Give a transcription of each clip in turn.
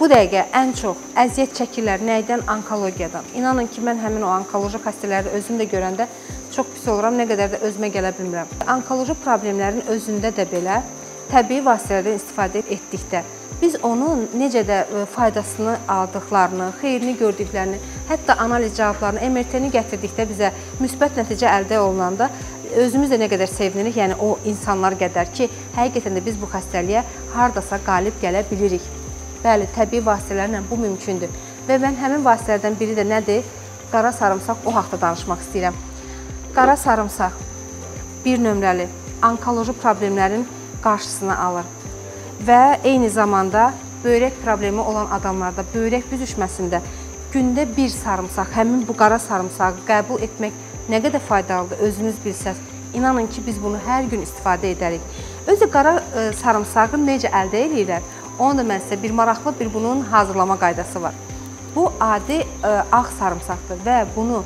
Bu dəqiqə ən çox əziyyət çəkirlər nəydən? Onkologiyadan. İnanın ki, mən həmin o onkoloji xəstələri özüm də görəndə çox pis oluram, nə qədər də özümə gələ bilmirəm. Onkoloji problemlərin özündə də belə təbii vasitələrdən istifadə etdikdə biz onun necə də faydasını aldıqlarını, xeyrini gördüklərini, hətta analiz cavablarını, MRT-ni gətirdikdə bizə müsbət nəticə əldə olunanda özümüz də nə qədər sevinirik, yəni o insanlar qədər ki, həqiqətən də biz bu xəstəliyə hardasa qalib gələ bilirik. Bəli, təbii vasitələrlə bu mümkündür. Və mən həmin vasitələrdən biri də nədir? Qara sarımsaq, o haqda danışmaq istəyirəm. Qara sarımsaq bir nömrəli onkoloji problemlərin qarşısını alır. Və eyni zamanda böyrək problemi olan adamlarda, böyrək büzüşməsində gündə bir sarımsaq, həmin bu qara sarımsağı qəbul etmək nə qədər faydalıdır, özünüz bilsəz. İnanın ki, biz bunu hər gün istifadə edərik. Özü qara sarımsağı necə əldə eləyirlər? Onu da mən sizə bir maraqlı bir bunun hazırlama qaydası var. Bu adi ağ sarımsaqdır və bunu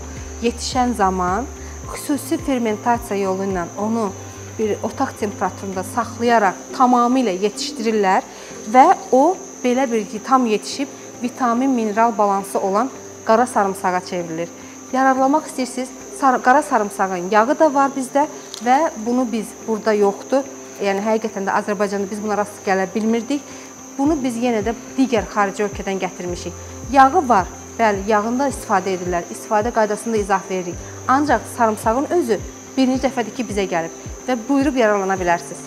yetişən zaman xüsusi fermentasiya yolu ilə onu bir otaq temperaturunda saxlayaraq tamamilə yetişdirirlər və o belə bir ki, tam yetişib vitamin, mineral balansı olan qara sarımsağa çevrilir. Yararlamaq istəyirsiniz, qara sarımsağın yağı da var bizdə və bunu biz burada yoxdur. Yəni həqiqətən də Azərbaycanda biz buna rast gələ bilmirdik. Bunu biz yenə də digər xarici ölkədən gətirmişik. Yağı var, bəli, yağında istifadə edirlər. İstifadə qaydasını da izah veririk. Ancaq sarımsağın özü birinci dəfədir ki, bizə gəlib və buyurub yararlana bilərsiniz.